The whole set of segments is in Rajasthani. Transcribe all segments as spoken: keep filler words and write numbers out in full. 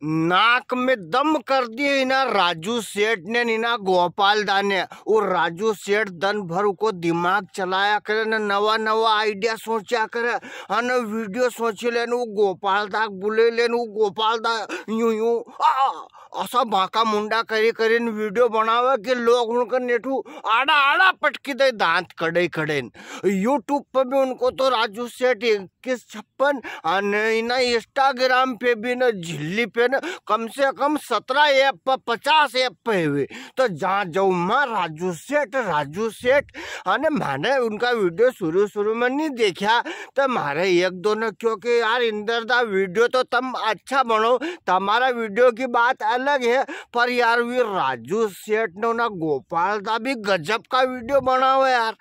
नाक में दम कर दिए इना राजू सेठ ने, इना गोपाल दा ने। वो राजू सेठ दन भर उको दिमाग चलाया करे न, नवा नवा आइडिया सोचा करे। अन वीडियो सोची लेन, वो गोपाल दा बुले लेन, वो गोपाल दा यूं यूं आ, असा बांका मुंडा करी करीन वीडियो बनावे कि लोग उनका नेठू आड़ा आड़ा पटकी दे, दांत कड़े कड़े। YouTube पे भी उनको तो राजू सेठ इक्कीस छप्पन, अन इना Instagram पे भी न, झिल्ली पे न, कम से कम सत्रह ऐप पे, पचास ऐप पे हुए। तो जहाँ जाऊँ माँ राजू सेठ, राजू सेठ। अने मैंने उनका वीडियो शुरू शुरू में नहीं देखा, तो मारे एक दो ने क्यो कि यार इंदर दा वीडियो तो तम अच्छा बनाओ, तमारा वीडियो की बात अलग है, पर यार वी राजू सेठ ने उना गोपाल दा भी गजब का वीडियो बनावे यार।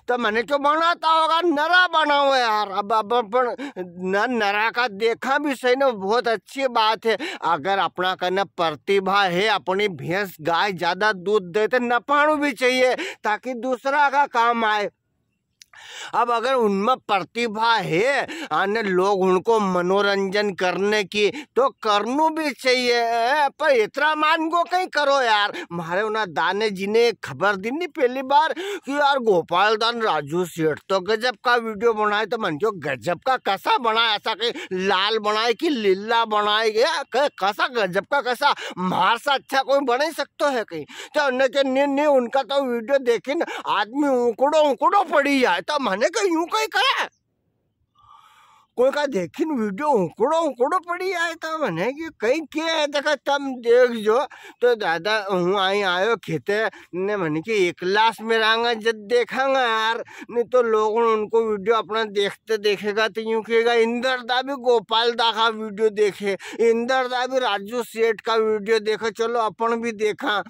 तो मने क्यो बनाता होगा, नरा बनावे यार। अब, अब अपन न, नरा का देखा भी सही ना, बहुत अच्छी बात है। अगर अपना कने प्रतिभा है, अपनी भैंस गाय ज्यादा दूध दे तो नपाणु भी चाहिए, ताकि दूसरा का काम आए। अब अगर उनमें प्रतिभा है अने लोग उनको मनोरंजन करने की, तो करनू भी चाहिए, पर इतना मान को कहीं करो यार। म्हारे उना दाने जी ने एक खबर दी नी पहली बार कि यार गोपाल दा न राजू सेठ तो गजब का वीडियो बनाए, तो मन क्यो गजब का कसा बनाए, ऐसा कहीं लाल बनाए कि लीला बनाए, या क-, कसा गजब का कसा, म्हार से अच्छा कोई बना ही सकतो है कहीं। तो उनने के नी, नी, उनका तो वीडियो देखी न आदमी उकड़ो उकड़ो पड़ी जाए। तो मने कही यूं कहीं करे, कोई का देखी न वीडियो उकड़ो उकड़ो पड़ी जाए। तो मने कि कहीं के है, देखा तम देख जो। तो दादा हूँ आई आयो खेते ने, मने कि एक लास में रांगा जद देखांगा यार, नहीं तो लोग उनको वीडियो अपना देखते देखेगा तो यूं कहेगा इंदर दा भी गोपाल दा का वीडियो देखे, इंदर दा भी राजू सेठ का वीडियो देखे, चलो अपन भी देखा।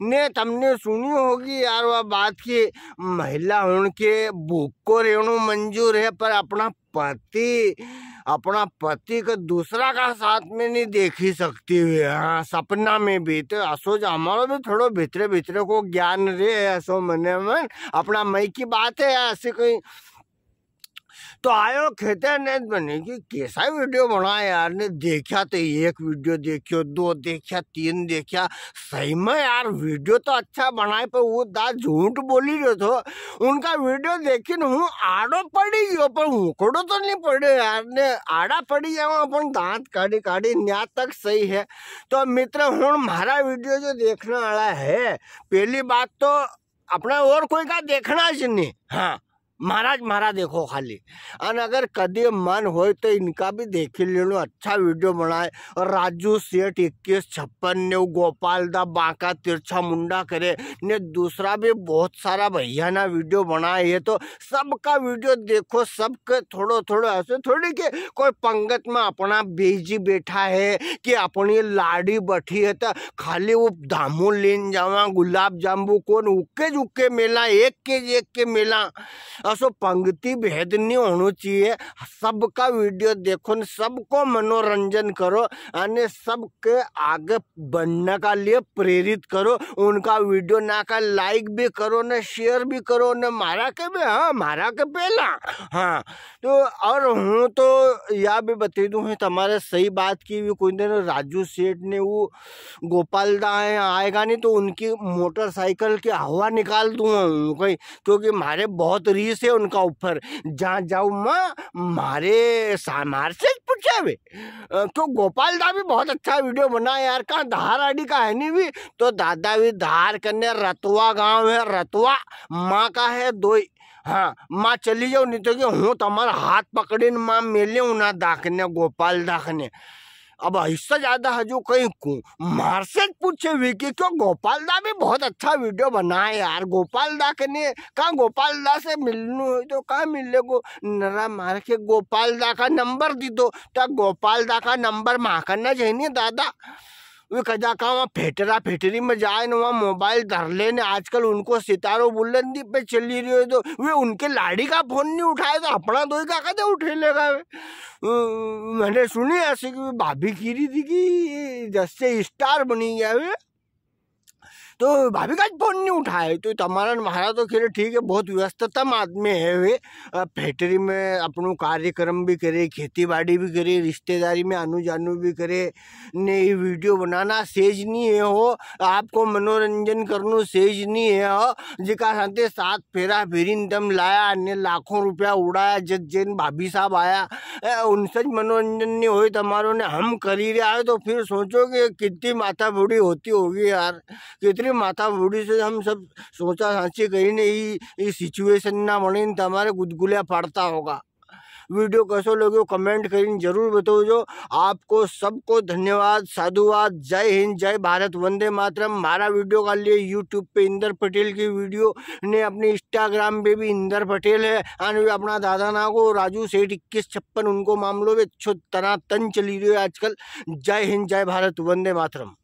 ने तमने सुनी होगी यार वा बात कि महिला होण के भूखो रहणो मंजूर है, पर अपना पति, अपना पति के दूसरा का साथ में नहीं देखी सकती हुई। हाँ, सपना में भी। तो असो ज हमारो भी थोड़ो भीतरे भीतरे को ज्ञान रे, असो मने मन, अपना मई की बात है, ऐसी कोई तो आयो खेते ने मने कि कैसा वीडियो बनाए यार, ने देखा तो एक वीडियो देखियो, दो देखा, तीन देखा, सही में यार वीडियो तो अच्छा बनाए, पर वो दा झूठ बोली रह्यो थो। उनका वीडियो देखी न हूँ आड़ो पड़ी गयो, पर उकड़ो तो नहीं पड़े यार, ने आड़ा पड़ी जाओ अपन दांत काढ़ी काढ़ी, न्या तक सही है। तो मित्र हुण, म्हारा वीडियो जो देखने वाला है, पहली बात तो अपना और कोई का देखना ज नहीं। हाँ, म्हारा ज म्हारा देखो खाली। अन अगर कदी मन होय तो इनका भी देखी लेनो, अच्छा वीडियो बनाए। और राजू सेठ इक्कीस छप्पन ने, वो गोपाल दा बांका तिरछा मुंडा करे ने, दूसरा भी बहुत सारा भैया ना वीडियो बनाए है, तो सबका वीडियो देखो, सबके थोड़ो थोड़ो। ऐसे थोड़ी के कोई पंगत में अपना बेजी बैठा है कि अपनी लाड़ी बैठी है तो खाली वो धामू लेन जावा, गुलाब जाम्बू कोन उके ज उके मेला, एक के ज एक के मेला। असो पंगती भेद नहीं होनो चाहिए। सबका वीडियो देखो न, सबको मनोरंजन करो, अने सबके आगे बढ़ने का लिए प्रेरित करो। उनका वीडियो ना का लाइक भी करो न, शेयर भी करो न, मारा के भी, हाँ, मारा के पहला। हाँ, तो और हूँ तो या भी बता दूँ है, तमारे सही बात की भी कोई दिन राजू सेठ ने वो गोपाल दा आए-, आएगा नहीं तो उनकी मोटरसाइकिल की हवा निकाल दूंगा हूँ कहीं, क्योंकि म्हारे बहुत रीस है उनका ऊपर। जहाँ जाऊँ माँ, म्हारे सा-, म्हार से ज पूछे वे। अ, क्यों गोपाल दा भी बहुत अच्छा वीडियो बना यार, कहाँ धार आड़ी का है नहीं भी, तो दादा भी धार कने रतवा गांव है, रतवा माँ का है दोई। हाँ, माँ चली जाओ, नहीं तो कि हूँ तमारा हाथ पकड़ीन माँ मेले हूँ ना दाखने, गोपाल दाखने। अब इससे ज्यादा हजू कहीं कूं, म्हार से ज पूछे वी कि क्यों गोपाल दा भी बहुत अच्छा वीडियो बनाए यार। गोपाल दा कने, कहाँ गोपाल दा से मिलनू हो तो कहाँ मिलेगो? नरा मार के गोपाल दा का नंबर दी दो, तो गोपाल दा का नंबर म्हां कने ज है नी दादा। वे कदा का वहाँ फेटरा फेटरी में जाए न वहाँ मोबाइल धर ले ने, आजकल उनको सितारो बुलंदी पे चली रह्यो, तो वे उनके लाड़ी का फोन नहीं उठाए, तो अपना दोई का कदे उठे लेगा वे? अ, मैंने सुनी ऐसे कि वे भाभी की रही थी कि जैसे स्टार बनी गया वे, तो भाभी का फोन नहीं उठाए। तो तमारा न म्हारा तो खैर ठीक है, बहुत व्यस्ततम आदमी है वे। अ, फैक्ट्री में अपनो कार्यक्रम भी करे, खेती बाड़ी भी करे, रिश्तेदारी में आनू जानू भी करे, ने ये वीडियो बनाना सेज नहीं है हो, आपको मनोरंजन करनो सेज नहीं है हो, जिका साथे सात फेरा फेरीन तम लाया ने लाखों रुपया उड़ाया, जद जैन भाभी साहब आया, ए, उनसे ज मनोरंजन नहीं होए तमारो ने हम करी रहा है, तो फिर सोचो कि कितनी माथा फोड़ी होती होगी यार, कितनी माथा फोड़ी से हम सब सोचा साची करी ने ई, ई सिचुएशन ना बने ने तमारे गुदगुलिया फाड़ता होगा। वीडियो कैसो लग्यो कमेंट करीने जरूर बताओ। आपको सबको धन्यवाद, साधुवाद, जय हिंद, जय भारत, वंदे मातरम। म्हारा वीडियो का लिए YouTube पे इंदर पटेल की वीडियो ने अपने Instagram पे भी इंदर पटेल है, अन भी अपना दादा ना को राजू सेठ इक्कीस छप्पन उनको मामलो भी अच्छो तनातन चली रह्यो है आजकल। जय हिंद, जय भारत, वंदे मातरम।